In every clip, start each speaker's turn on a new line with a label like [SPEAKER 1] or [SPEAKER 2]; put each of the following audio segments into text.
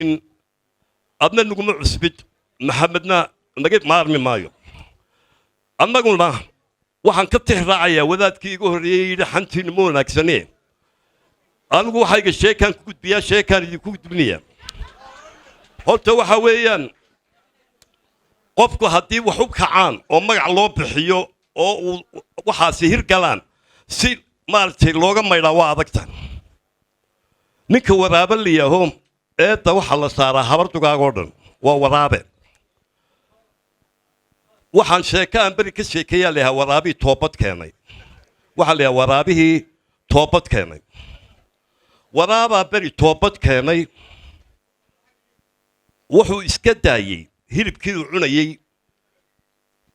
[SPEAKER 1] Adna naguma cusbid, Maxamedna naga maarmi maayo. Annaguna waxaan ka tix raacayaa wadaadkii iga horreeyey, yidhi xantiinu ma wanaagsanee. Anigu waxayga sheekaan ku gudbiyaa, sheekaan idinku gudbinayaa. Horta waxa weeyaan, qofku haddii wax u kacaan oo magac loo bixiyo oo uu waxaasi hirgalaan, si maaragtay looga maydhaa waa adagta. Ninka Waraabe la yaaho, eedda waxaa la saaraa habar dugaagoo dhan waa Waraabe. Waxaan sheeko aan beri ka sheekeeyaa la yahaa Waraabihii Toobad Keenay. Waxaa la yahaa Waraabihii Toobad Keenay. Waraabaa beri toobad keenay. Wuxuu iska daayey hilibkii uu cunayey,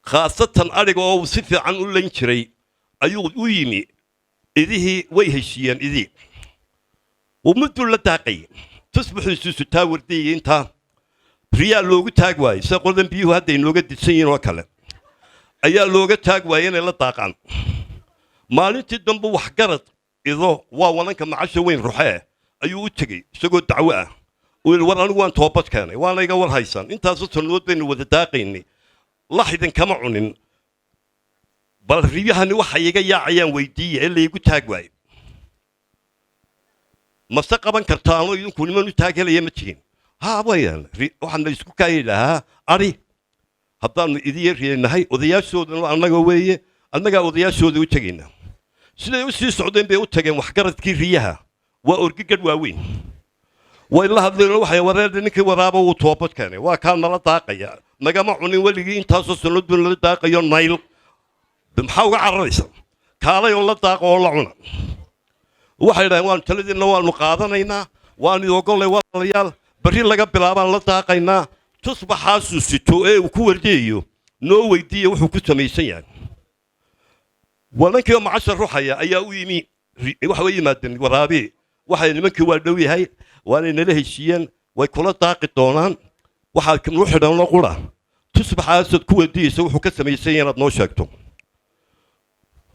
[SPEAKER 1] khaasatan adhiga oo uu si fiican u layn jiray ayuu u yimi. Idihii way heshiiyeen. Idii uu mudduu la daaqayay, tusbuxuu sutaa wardiyay. Intaa riyaa loogu taag waayey, sida qoladan biyuhu hadda inooga didsan yihiin oo kale ayaa looga taag waayey inay la daaqaan. Maalintii dambe waxgarad ido, waa wananka macasha weyn ruxee, ayuu u tegey isagoo dacwo ah. Uu yidhi, "War anigu waan toobad keenay, waana iga war haysaan. Intaasoo sannadood baynu wada daaqaynay, lax idinkama cunin. Bal riyahani waxay iga yaacayaan weydiiya ee laygu taag waayo. Mase qaban kartaanoo idinku niman u taag helaya ma tihin?" Haa, wayaan waxaan la isku kaayay lahaa ari haddaannu idiya riyanahay, odayaashoodana annaga weeye, annagaa odayaashooda u tegaynaa. Siday u sii socdeen bay u tageen waxgaradkii riyaha. Waa orgigadh waaweyn. Way la hadleen. Waxay wareer, ninkii Waraaba wuu toobad keenay, waa kaa nala daaqaya, nagama cunin weligii, intaasoo sannadood buu nala daaqayo. Nayl maxaa uga cararaysa? Kaalay oo la daaqa oo la cuna. Waxay idhaheen, "Waanu taladiinna waanu qaadanaynaa, waanu ogolay walaalayaal. Berri laga bilaabaan la daaqaynaa. Tusbaxaasuu sito ee uu ku wardiyayo noo weydiiya wuxuu ku samaysan yahay." Wanankii oo macasha ruxaya ayaa u yimi. Waxa u yimaadeen Waraabi. Waxay nimankii waa dhow yahay, waanay nala heshiiyeen, way kula daaqi doonaan. Waxaad nu xidhanno qura tusbaxaasaad ku wardiyeysa wuxuu ka samaysan yahay inaad noo sheegto.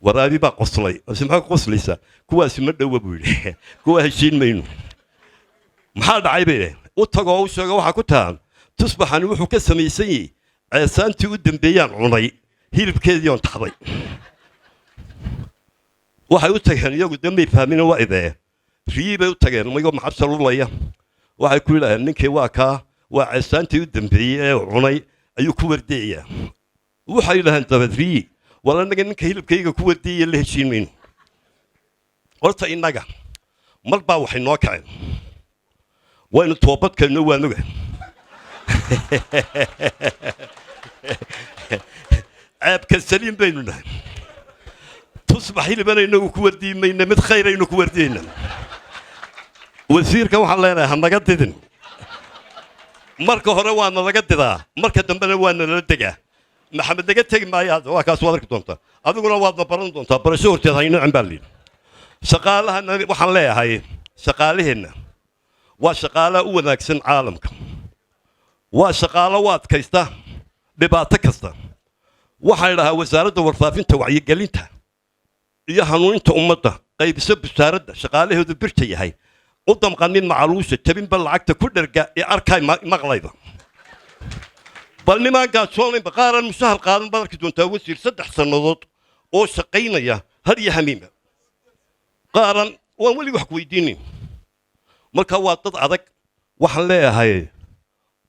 [SPEAKER 1] Waraabi baa qoslay. Ase maxaa ku qoslaysaa? "Kuwaasi ma dhowa," buu yidhi, "kuwaa heshiin mayno." "Maxaa dhacay?" bay dheh. "U tagoo u sheego, waxaa ku tahan tusbaxani wuxuu ka samaysan yahay ceesaantii u dambeeyaan cunay hilibkeedii oon taxday." Waxay u tageen iyagu dee may fahmin, waa idee. Riyii bay u tageen iyagoo macabsa lulaya. Waxay ku yidhaaheen, "Ninkii waa kaa, waa ceesaantii u dambeeyey ee cunay ayuu ku wardiyayaa." Waxay yidhaaheen dabeed riyi, "War annaga ninka hilibkayga ku wardiyaya la heshiin mayno." Horta innaga mar baa waxay noo kaceen, waynu toobadkeenno, waan oga. Ceebka saliim baynu nahay. Tusbax hilibana inagu ku wardiyi mayna, mid khayraynu ku wardiyayna. Wasiirkan waxaan leenahay, ha naga didin. Marka hore waa nalaga didaa, marka dambena waa nalala degaa. Maxamed naga tegi maayo hadda, waa kaas, waad arki doontaa. Adiguna waadna baran doontaa. Barasho horteed haynocin baa layidhi. Shaqaalahana waxaan leeyahay, shaqaalaheenna waa shaqaalaha u wanaagsan caalamka, waa shaqaalo u adkaysta dhibaato kasta. Waxaan idhahaa, Wasaaradda Warfaafinta, wacyigelinta iyo hanuuninta ummadda qaybiso wasaaradda, shaqaalaheedu birta yahay, u damqanin macaluusha, jabinba lacagta ku dherga ee arkay maqlayba. Bal nimaan gaajoonaynba, qaaraan mushahar qaadan baad arki doontaa, wasiir, 3 sannadood oo shaqaynaya har iyo hamiima, qaaran waan weli wax ku weydiinin. Marka waa dad adag. Waxaan leeyahay,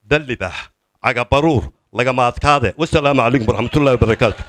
[SPEAKER 1] dallibaax cagabaruur lagama adkaade. Wasalaamu calaykum waraxmatullahi wabarakaatu.